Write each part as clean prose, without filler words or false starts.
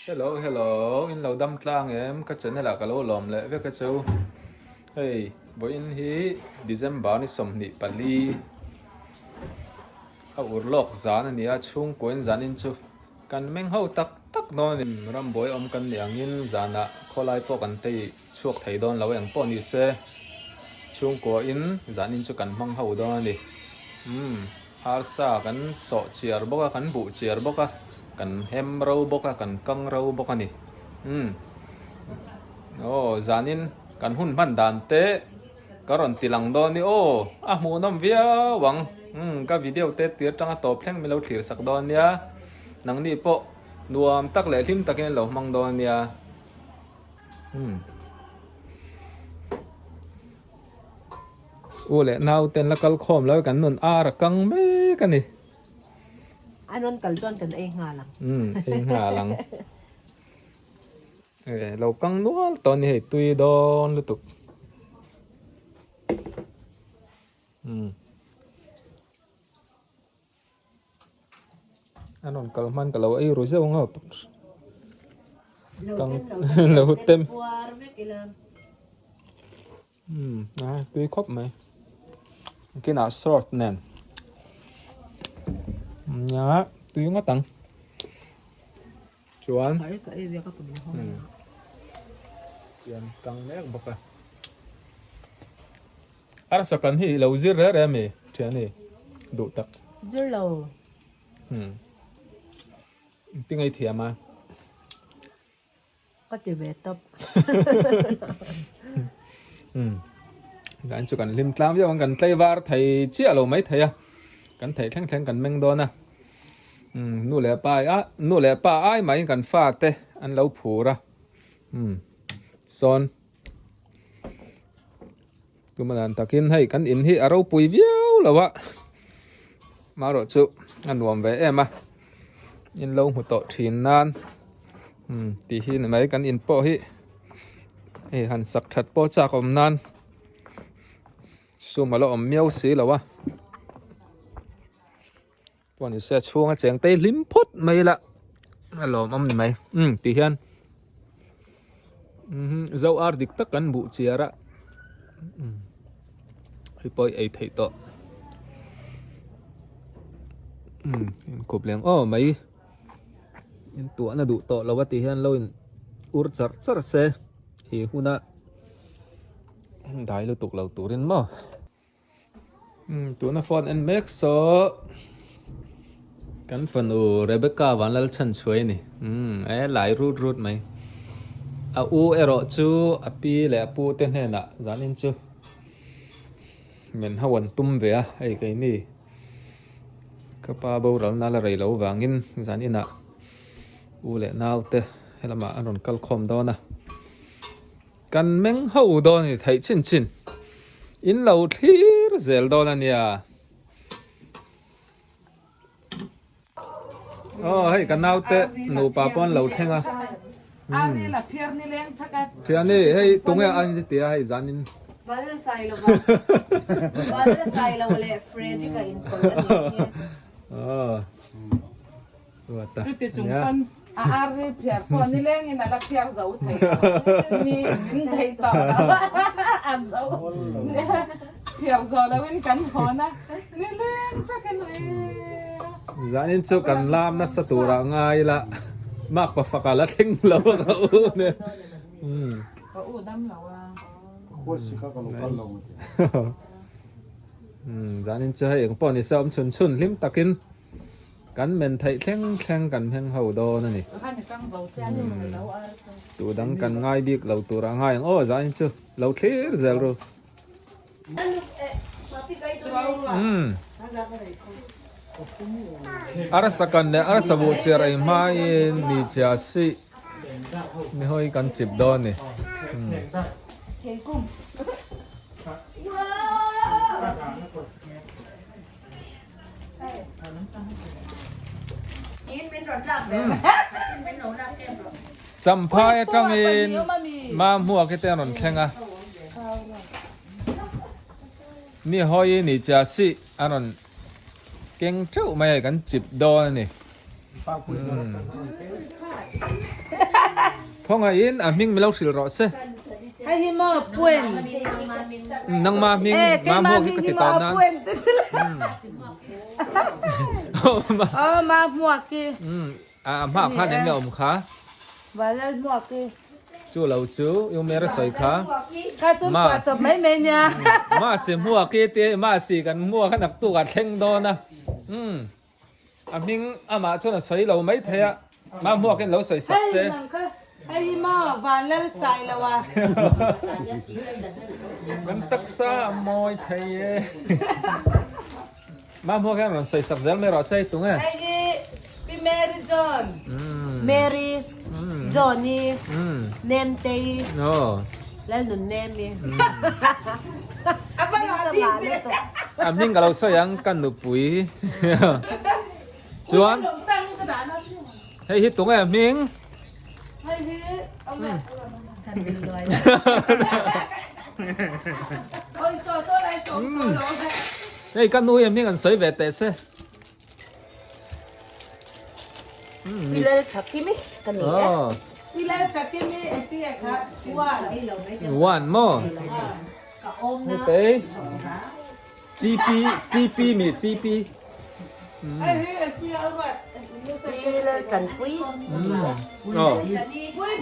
Hello hello in lo dam tlang em ka channel ah ka lo lawm leh vek a chu hei vawiin hi December ni 24 a ur lawk zan a ni a chhungkuain zanin chu kan meng ho tak tak dawn a ni rambuai awm kan nih angin zanah khawlai pawh kan tei chhuak thei dawn lo eng pawh ni se chhungkuain zanin chu kan hmang ho dawn a ni umm. Arsa kan sawh chiar bawk a, kan buh chiar bawk a, kan hem ro bawk a, kan kang ro bawk a ni. Umm. Aw, zanin kan hun hman dan te ka rawn ti lang dawn ni aw, a hmuhnawm viau ang. Umm, ka video te tir tanga tawp thleng min lo thlir sak dawn nia. Nangni pawh nuam tak leh hlim takin lo hmang dawn nia. Umm. U leh nau ten la kal khawm lo kan nun ar a kang mek a ni. An rawn kal chuan kan ei nghal ang. Umm ei nghal ang. E lo kang nual tawh a ni hei tui dawn lutuk. Umm. An rawn kal hman ka lo ei ru zeuh ang a Kang lo tem umm a tui khawp mai kinah sauce nen nia tui ngawt ang chuan chuan kang mek bawk a. Arsa kan hi ilo zir reh reh ami thiani duh tak. Zir lo. Hmm. Ti ngai thiam a. Ka ti ve tawp. Hmm. Dan chu kan hlim tlang viau ang kan tlei var thei chiah lo mai thei a. Kan thei thleng thleng kan meng dawn a. Hmm, nu leh pa a nu leh pa ai mai kan fa te an lo phur a. Hmm. Sawn Tuma dan takin hei kan in hi a ropui viau lo a, marawh chu a nuam ve em a, in lo hmu tawh thin nan umm tih hi ni mai kan in pawh hi hei han sak that pawh chak awm nan sum a la awm miau si lo a, chuan in se chhunga cheng te hlim phawt mai ila a lawmawm ni mai umm tih hian umm zo ar dik tak kan buh chiar a umm hei pawh ei theih tawh umm inkhup leng aw mai in tuahna duh tawh lo a tih hian lo in ur char char se he huna dai lutuk lo turin maw. Umm tuna phone en mek saw kan fanu Rebecca Vanlal chhan chhuai a ni umm e lai rut rut mai a u erawh chu a pi leh a pu te hnenah zanin chu men ho an tum ve a hei keini ka pa boral na la rei lo vangin zaninah u leh nau te helamah an rawn kal khawm dawn a. Kan meng ho dawn a ni theih chin chin in lo thlir zel dawn a nia. Aw hei ka naute nupa pawh an lo thleng a. Thiani hei tunge a ni tia hei zanin. Aw. Ruata. Chuti chung pawn a ar hi phiar pawh nileng in a la phiar zo thei lo. Ni min thei tawh lo a zo phiar zo lo in kan hawn a nileng takin e. Zanin chu kan lam nasa turah ngai ila mak pa faka la thleng lo a ka u nen. Ka u dam lo a. Zanin chu hei engpawh ni se awm chhun chhun hlim takin. Kan men theih thleng thleng kan hmeng ho dawn a ni. Tu dang kan ngai bik lo tur a ngai ang aw zain chu lo thlir zel ru. Arsa kan leh arsa buh chiar ei hmain ni chia si ni hawi kan chip dawn a ni. Champhai atangin Mamhua khi te an rawn thleng a, ni hawi ni chia si an rawn keng teuh mai a kan chip dawn a ni. Khawngaihin a hming milo hrilh rawh se. Hei hi maw Puen. Nangma hming ma hmuak hi ka ti tawh nan. Puen te si le. Aw ma hmuak hi. A hma khan eng nge awm kha? Vanlal hmuak hi. Chu lo chu U Mary sawi kha. Kha chu phuah chawp mai mai nia. Ma si hmuak hi te ma si kan hmuak a naktuk ah thleng dawn a. A hming amah chuan a sawi lo mai thei a, mah hmuakin lo sawi sak se. Hei nang kha, hei hi maw Vanlal sai lo a. Kan taksa a mawi thei e. Mah hmuak hian rawn sawi sak zel mai rawh se tung e. Hei hi Pi Mary John. Mary John-i Nemtei Lalnunnem-i. A hming ka lo sawi ang ka nupui chuan hei hi tunge a hming hei ka nu hi a hming an sawi ve teh se. One maw Hei TP TP mi TP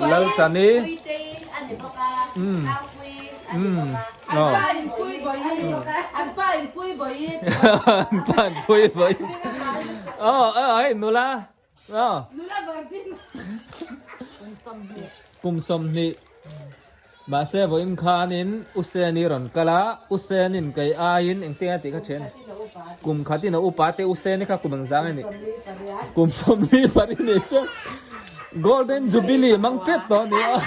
Laltani Aw hei nula aw kum 20 mahse vawiin khanin U Seni rawn kal a U Senin kei aiin engtin a tih kha then kum khatin a upa te U Seni kha kum engzang a nih kum 24 ni chuan Golden Jubilee mang tep tawh a ni a.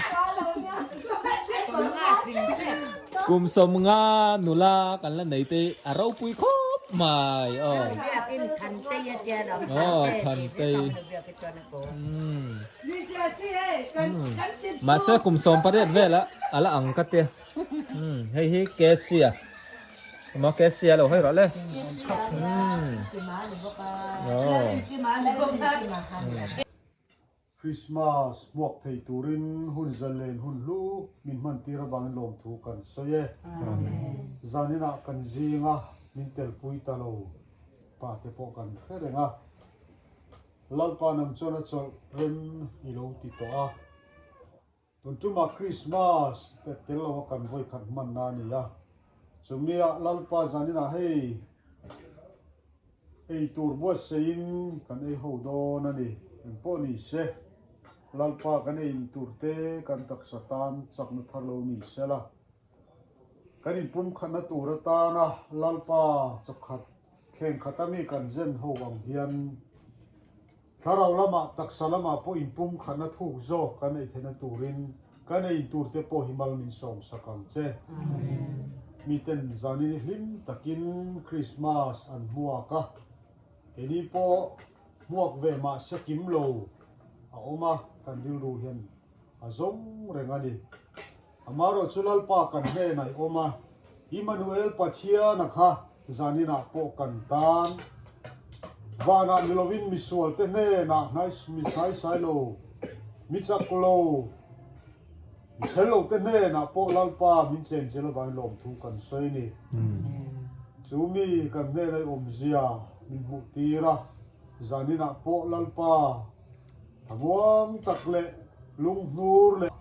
Kum 50 nula kan la nei te a ropui khawp mai aw. Aw Thantei. Mahse kum 18 vel a ala ang ka tia. Hei hi Cassia. Maw Cassia lo hawi rawh le. Aw. Christmas hmuak thei turin hun zalen hun hlu min hmantir avangin lawmthu kan sawi e. Zaninah kan zinga min telpui ta lo pa te pawh kan hre reng a. Lalpa nang chuan a chawlh rem i lo ti tawh a. Tun tumah Christmas te tel lo a kan vawikhat hmanna a ni a. Chumi-ah Lalpa zaninah hei ei tur buatseiin kan ei ho dawn a ni. Engpawh ni se, Lalpa kan ei in tur te kan taksa tan chakna thar lo ni sela. Kan inpumkhatna tur atana Lalpa chawkhat thleng khata mi kan zen ho ang hian Thlarau lamah, taksa lamah pawh inpumkhatna thuk zawk kan ei theihna turin kan ei in turte pawh hi mal min sawm sak ang che. Miten zanin i hlim takin Krismas an hmuak a, keini pawh hmuak ve mahse kim lo a awm a, kan rilru hian a zawng reng a ni. Amaherawh chu Lalpa kan hnenah i awm a, Immanuel Pathiana kha zaninah pawh kan tan. Vanah ni lovin misualte hnenah hnai mi saisai lo, mi chak lo, mi chhel lote hnenah pawh Lalpa min chenchil avangin lawmthu kan sawi a ni. Chu mi kan hnena i awmzia min hmuhtir a, zaninah pawh Lalpa Thlamuang tak leh lunghnur leh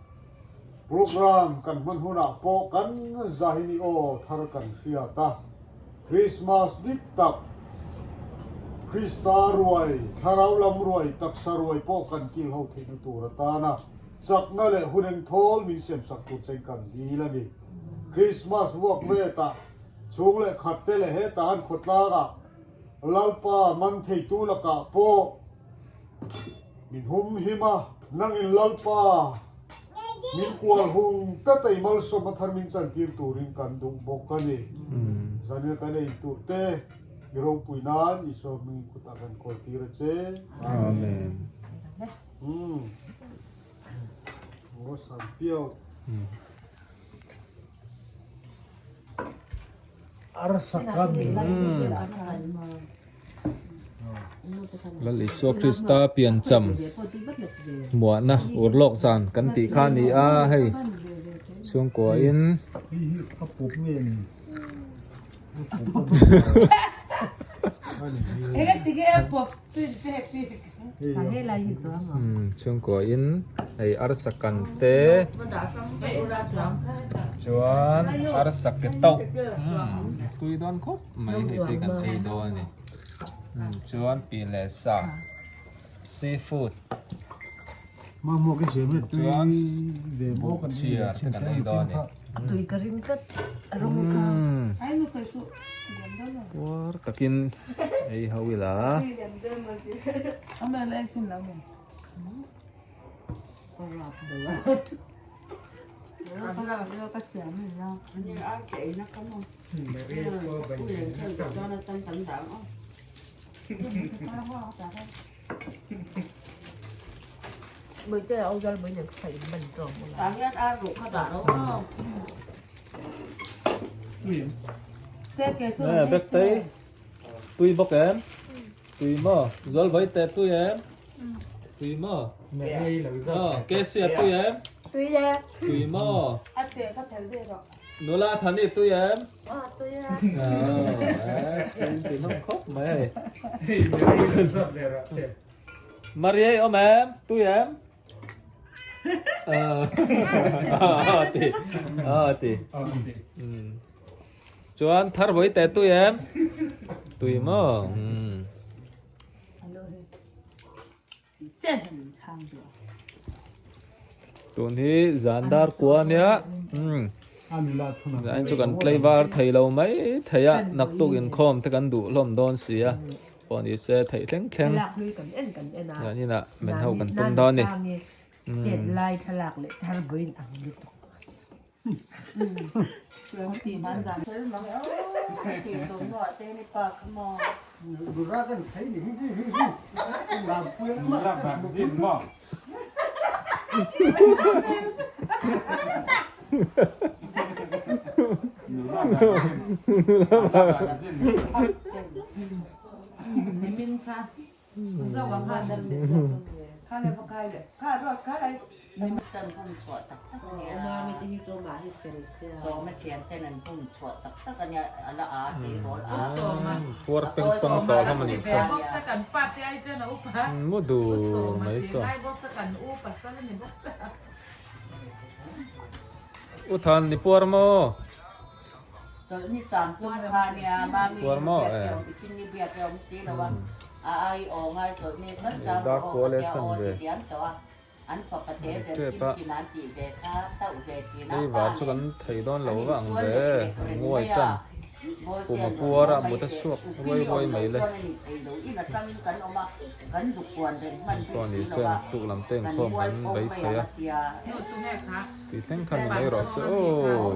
program kan hman hunah pawh kan zahin i aw thar kan hriat a. Krismas dik tak, Krista ruai, thlarau lam ruai, taksa ruai pawh kan kil ho theihna tur atana chakna leh hun engthawl min siamsak tur chein kan dil a ni. Krismas vuak vetah chhung leh khatte leh hetah han khawtlangah Lalpa man theitu lakah pawh min hum him a, nangin Lalpa min kual hung ta tei malsawm a thar min chantir turin kan duh bawk a ni. Zanina kan ei tur te i ropui nan Isua hmingin kutah kan kawl tir a che. Amen. Aw san piau. Arsa kan. Lal Isua Krista piancham muahna urlawk zan kan tih kha a ni a hei chhungkuain Chhungkuain hei arsa kan te chuan arsa ke tauh tui dawn khawp mai hei te kan ei dawn a ni chuan pi leh sa seafood chuan buhchiar te kan ei dawn a ni. Puar takin ei ho ila. Nè bek tei tui bawk em tui maw zual vawi teh tui em tui maw ke sia tui em tui maw nula thani tui em tui hlawm khawp mai hei Maria awm em tui em ti ti chuan thar vawi teh tui em tui maw tun hi zan dar kua ania zain chu kan tlaivar thei lo mai thei a naktuk inkhawm te kan duh hlawm dawn si a pawh ni se theih thleng thleng zanin inah men ho kan tum dawn a ni. Puar peng pang tawh hlawm a nih saw. Mu dur mai saw. U Than ni puar maw? Puar maw e. Dar kual e chan ve. Tep a hei var chu kan thei dawn lo vang ve nguai tan kum a puar a mut a chhuak ruai ruai mai le pawh ni se naktuk lam te inkhawm kan beisei a tih thleng khan ni mai rawh se aw.